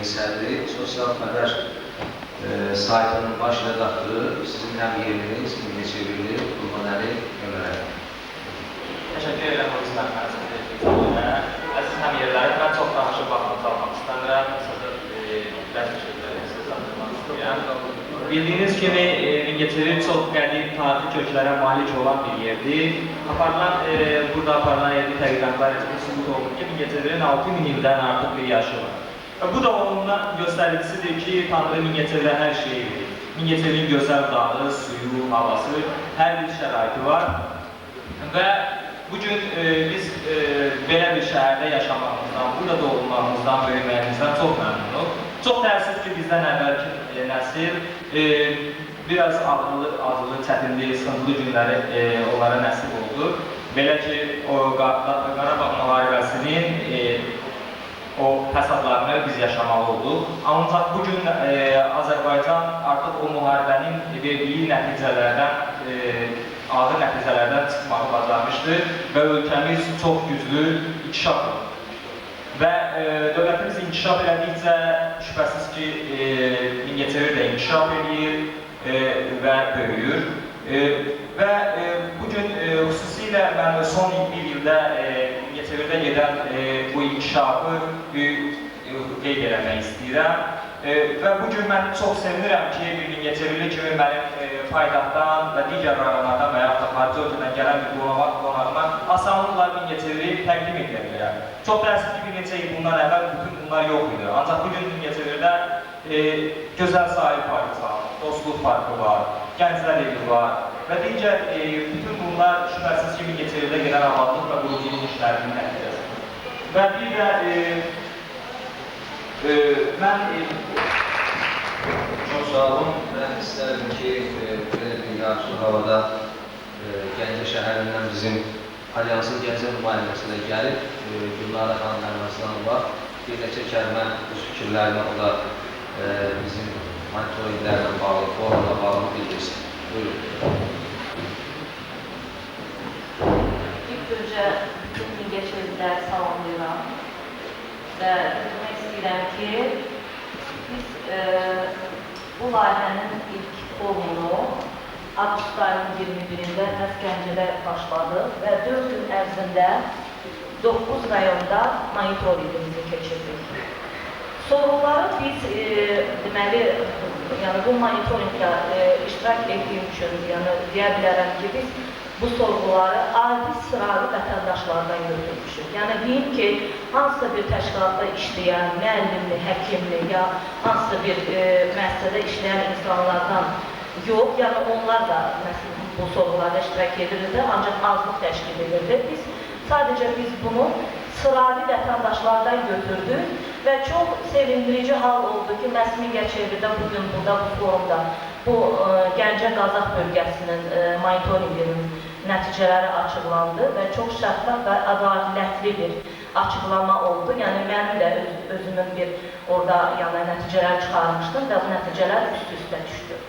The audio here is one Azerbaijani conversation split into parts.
Cəmiyyətinin sədri, Sosial Xəbər saytının baş redaktoru, sizin həm yeriniz, Mingəçevirli Qurbanəli Ömərəli. Təşəkkür edirəm bu mənim. Əziz həmyerlərim, mən çox danışıb vaxtınızı almaq istəmirəm. Qısaca bəzi şeyləri sizə çatdırmaq istəyirəm. Bildiyiniz kimi Mingəçevir çox qədim tarixi köklərə malik olan bir yerdir. Burada aparılan elmi tədqiqatlar nəticəsində sübut olunur ki, Mingəçevirin 6000 ildən artıq bir yaşı var. Bu da onun göstəricisidir ki, Tanrı Mingəçevirə hər şeyi verir. Mingəçevirin gözəl dağı, suyu, havası, hər bir şəraiti var. Və bugün biz belə bir şəhərdə yaşamağımızdan, burada doğulmağımızdan, böyüməyimizdən çox məmnunuq. Çox təəssüf ki, bizdən əvvəlki nəsil biraz ağırlı, çətinli, sıxıntılı günləri onlara nəsib oldu. Belə ki, o Qarabağ müharibəsinin o fəsadlarını biz yaşamalı olduq. Ancaq bugün Azərbaycan artıq o müharibənin verdiyi nəticələrdən, ağır nəticələrdən çıxmağı bacarmışdır və ölkəmiz çox güclü inkişaf oldu. Və dövlətimiz inkişaf elədikcə şübhəsiz ki, Mingəçevir də inkişaf eləyir və böyüyür. Və bugün xüsusilə mən son bir ildə Mingəçevirdə gedən bu inkişafı qeyd eləmək istəyirəm. Və bugün mən çox sevinirəm ki, bir Mingəçevirli kimi mənim paytaxtdan və digər rayonlardan və yaxud da xarici ölkədən gələn bir qonağıma asanlıqla Mingəçeviri təqdim edə bilirəm. Çox təəssüf ki, bir neçə il bundan əvvəl bütün bunlar yox idi. Ancaq bugün Mingəçevirdə gözəl sahil parkı var, Dostluq parkı var, Gənclər evi var və digər bütün bunlar şübhəsiz ki, Mingəçevirdə gedən abadlıq və quruculuq işlərinin nəticəsidir. Və bir də mən... Çox sağ olun. Mən istərdim ki, belə bir yağışlı havada Gəncə şəhərindən bizim Alyansın Gəncə nümayəndəsi də gəlib, Gülnara xanım Əmiraslanova bir neçə kəlmə öz fikirlərini o da bizim monitoringlərlə bağlı, forumla bağlı bildirsin. Buyurun. İlk öncə bütün Mingəçevirliləri salamlayıram və bildirmək istəyirəm ki, biz bu layihənin ilk forumunu avqust ayının 21-də məhz Gəncədə başladıq və 4 gün ərzində 9 rayonda monitoringimizi keçirdik. Sorğuları biz, deməli, yəni bu monitoringdə iştirak etdiyim üçün, yəni deyə bilərəm ki, biz bu sorğuları adi sıravi vətəndaşlardan götürmüşük. Yəni deyim ki, hansısa bir təşkilatda işləyən, müəllimli, həkimli ya hansısa bir müəssisədə işləyən insanlardan yox, yəni onlar da məsələn, bu sorğularda iştirak edirdi, ancaq azlıq təşkil edirdi. Biz sadəcə bunu sıravi vətəndaşlardan götürdük və çox sevindirici hal oldu ki, məhz Mingəçevirdə bugün burada bu forumda bu Gəncə-Qazax bölgəsinin monitoringinin nəticələri açıqlandı və çox şəffaf və ədalətli bir açıqlama oldu. Yəni mənim də özümün bir orada yəni, nəticələr çıxarmışdım və bu nəticələr üst-üstə düşdü.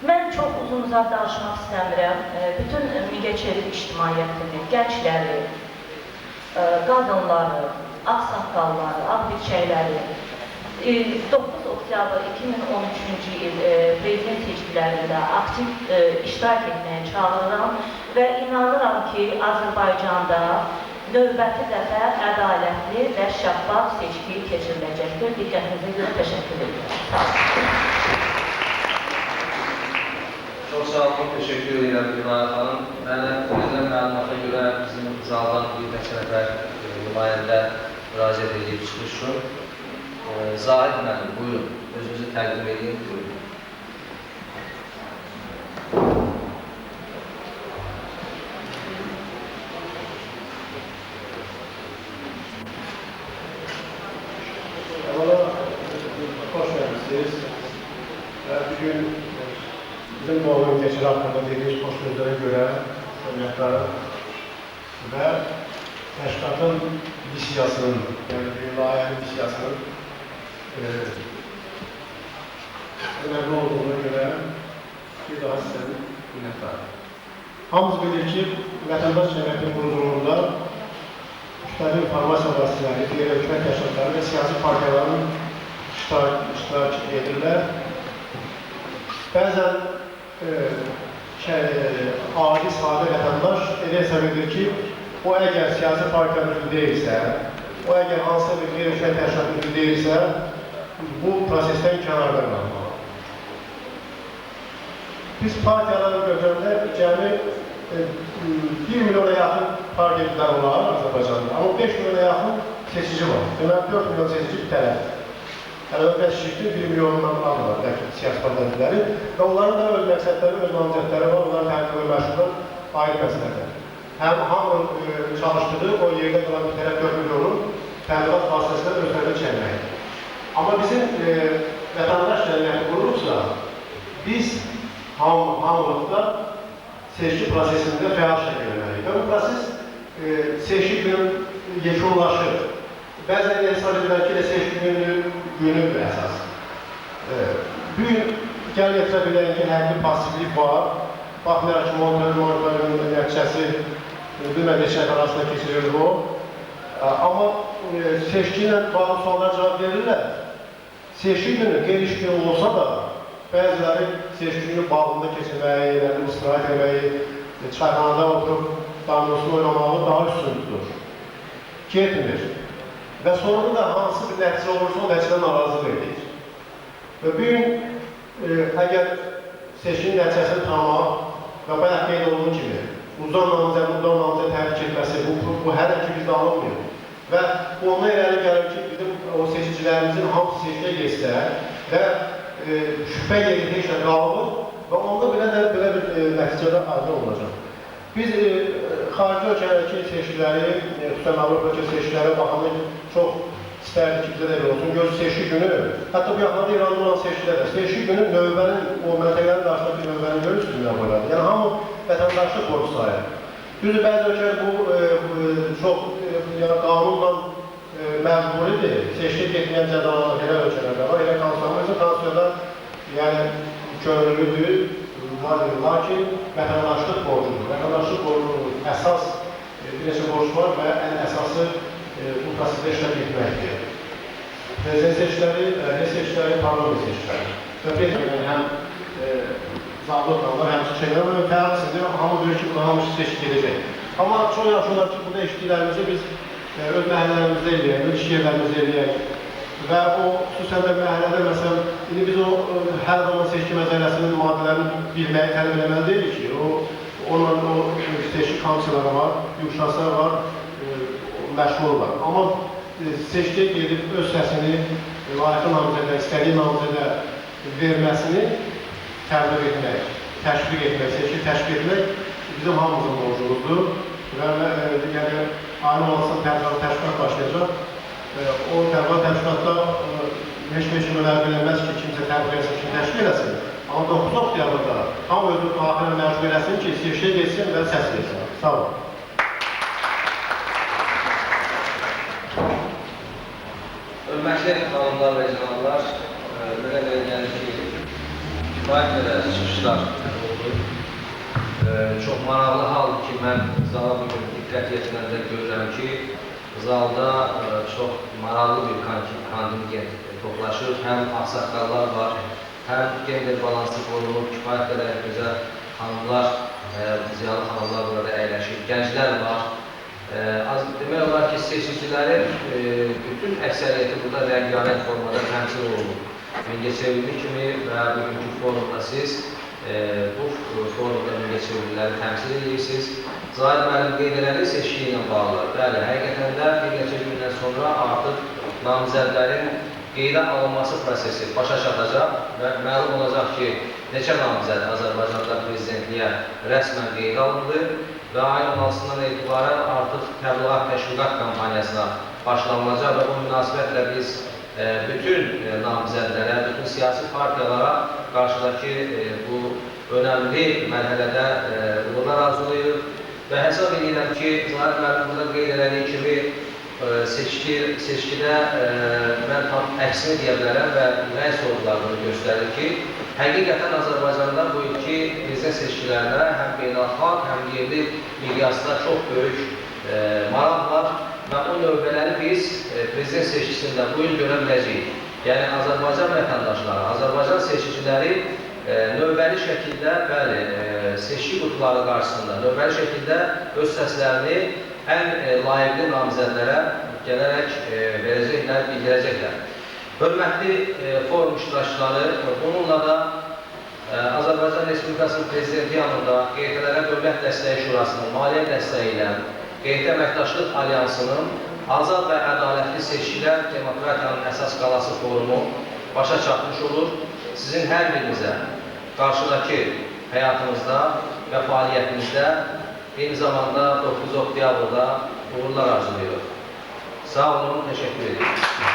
Mən çox uzun-uzaq danışmaq istəmirəm. Bütün Mingəçevir ictimaiyyətini, gəncləri, qadınları, ağsaqqalları, ağbirçəkləri 9 oktyabr 2013-cü il prezident seçkilərində aktiv iştirak etməyə çağırıram və inanıram ki, Azərbaycanda növbəti dəfə ədalətli və şəffaf seçki keçiriləcəkdir. Diqqətinizə görə təşəkkür edirəm. Sağ olun. Çox sağ olun, təşəkkür edirəm Gülnara xanım. Mənə verilən məlumata görə bizim zaldan bir neçə nəfər nümayəndə müraciət edib çıxış üçün. Zahid müəllim, buyurun, özünüzü təqdim edin, buyurun. Əvvəla, xoş gəlmisiniz. Bugün bizim doğum Mingəçevir haqqında dediyiniz xoş sözlərə görə minnətdarım və təşkilatın missiyasının, yəni bir layihənin missiyasının önemli olduğuna görə bir daha sizə minnətdarım. Hamımız bilir ki, vətəndaş cəmiyyətinin quruculuğunda kütləvi informasiya vasitələri, digər hökumət təşkilatları və siyasi partiyaların iştirak edirlər. Bəzən adi, sadə vətəndaş elə hesab edir ki, o əgər siyasi partiyanın üzvü deyilsə, o əgər hansısa bir qeyri-hökumət təşkilatının üzvü deyilsə, bu prosesdən kənarda qalmalı. Biz partiyaları götürəndə cəmi 1 milyona yaxın partiya üzvləri var Azərbaycanda, amma 5 milyona yaxın seçici var. Deməli, 4 milyon seçici bir tərəfdir. Yəni, 5 1 milyondan az var bəlkə siyasi partiya üzvləri və onların da öz məqsədləri, öz namizədləri var, onların təbliğ və məşğullar ayrı məsələdir. Həm hamının çalışdığı o yerdə qalan bir tərəf 4 milyonun təbliğat vasitəsilə öz tərəfinə çəkməkdir. Amma bizim vətəndaş cəmiyyəti qurulubsa, biz hamılıqda seçki prosesində fəal şəkil eləməliyik. Və bu proses seçki günü yekunlaşır. Bəzən hesab edirlər ki, seçki günüdür əsas. Bu gün gəl gətirə bilərik ki, hərbi passivlik var. Baxmayaraq ki, monitorinqin nəticəsi bilmə neçə nəfər arasında keçirildi o. Amma seçki ilə bağlı suallara cavab verirlər. Seçki günü qeyri-iş günü olsa da, bəziləri seçki günü bağında keçirməyi, istirahət etməyi, çayxanada oturub damnosunu oynamağı daha üstün tutur. Getmir. Və sonra da hansı bir nəticə olursa, o nəticədən narazılıq edir. Və bu gün əgər seçkinin nəticəsini tanımaq və bayaq qeyd olunduğu kimi, uzdan namizədin, udan namizəd təbrik etməsi, bu hələ ki bizdə alınmıyor. Və bu ondan irəli gəlir ki, bizim o seçicilərimizin hamısı seçkiyə getsə və şübhə yeri heç nə qalmır və onda belə də belə bir nəticədə aydın olacaq. Biz xarici ölkələrdəki seçkiləri, xüsusən Avropa ölkə seçkilərə baxanda çox istərdik ki, bizə də elə olsun. Gözü seçki günü, hətta bu yaxınlarda İranda olan seçkilərdə, seçki günü növbənin, o məntəqələrin qarşısındakı növbəni görürsünüz nə boyladı. Yəni, hamı vətəndaşlıq borcu sayır. Düzdür, bəzi ölkələr bu çox qanunla məcburidir. Seçkiyə getməyən cəzalanır elə ölkələrdə var, elə konstitusiyada yəni könüllüdür, lakin vətəndaşlıq borcudur. Vətəndaşlıq borcunun əsas bir neçə borc var və ən əsası bu prosesdə iştirak etməkdir. Prezident seçkiləri, bələdiyyə seçkiləri, parlament seçkiləri. Və prezident həm zabıtlar var, həm şeylər var və fəalsizdir, hamı bilir ki, burada hamı seçki gedəcək. Amma çox yaxşı olar ki, burada eşitdiklərimizi biz öz məhəllələrimizdə eləyək, öz iş yerlərimizdə eləyək. Və o, xüsusən də məhəllədə, məsələn, indi biz o hər zaman seçki məcəlləsinin maddələrini bilməyi tələb eləməli deyilik ki, onunla o seçki komissiyaları var, hüquqşünaslar var, məşğul var. Amma seçkiyə gedib öz səsini layiqli namizədə, istədiyi namizədə verməsini təbliğ etmək, təşviq etmək, seçki təşviq etmək bizim hamımızın borcumuzdur. Və yəni, ayın 16-sında təbliğat təşviqat başlayacaq. O təbliğat təşkilatda heç kim ölərb eləməz ki, kimsə təbliğ eləsin, kim təşkil eləsin. Amma 9 oktyabrda hamı özünü daxilə məcbur eləsin ki, seçkiyə getsin və səs versin. Sağ olun. Hörmətli xanımlar və cənablar, mənə belə gəlir ki, kifayət qədər çıxışlar oldu. Çox maraqlı haldır ki, mən zala bugün diqqət yetirəndə görürəm ki, zalda çox maraqlı bir kontingent toplaşır. Həm ağsaqqallar var, həm gender balansı qorunur, kifayət qədər gözəl xanımlar, ziyalı xanımlar burada əyləşir, gənclər var. Demək olar ki, seçicilərin bütün əksəriyyəti burada rəngarəng formada təmsil olunur. Mingəçevirli kimi və bugünkü forumda siz bu forumda Mingəçevirliləri təmsil edirsiniz. Zahid müəllim qeyd elədi seçki ilə bağlı. Bəli, həqiqətən də bir neçə gündən sonra artıq namizədlərin qeydə alınması prosesi başa çatacaq və məlum olacaq ki, neçə namizəd Azərbaycanda prezidentliyə rəsmən qeydə alındı və ayın 16-sından etibarən artıq təbliğat təşviqat kampaniyasına başlanılacaq və bu münasibətlə biz bütün namizədlərə, bütün siyasi partiyalara qarşıdakı bu önəmli mərhələdə uğurlar arzulayırıq və hesab edirəm ki, Zahid müəllim burada qeyd elədiyi kimi seçkidə mən tam əksini deyə bilərəm və rəy sorğuları bunu göstərir ki, həqiqətən Azərbaycanda bu ilki prezident seçkilərinə həm beynəlxalq, həm yerli miqyasda çox böyük maraq var və o növbələri biz prezident seçkisində bu il görə biləcəyik. Yəni Azərbaycan vətəndaşları, Azərbaycan seçiciləri növbəli şəkildə, bəli, seçki qutuları qarşısında növbəli şəkildə öz səslərini ən layiqli namizədlərə gələrək verəcəklər, bildirəcəklər. Hörmətli forum iştirakçıları, bununla da Azərbaycan Respublikasının Prezidenti yanında QT-lərə Dövlət Dəstəyi Şurasının maliyyə dəstəyi ilə QT Əməkdaşlıq Alyansının Azad və Ədalətli Seçkilər Demokratiyanın Əsas Qalası forumu başa çatmış olur. Sizin hər birinizə qarşıdakı həyatınızda və fəaliyyətinizdə eyni zamanda 9 oktyabrda uğurlar arzulayırıq. Sağ olun, təşəkkür edirik.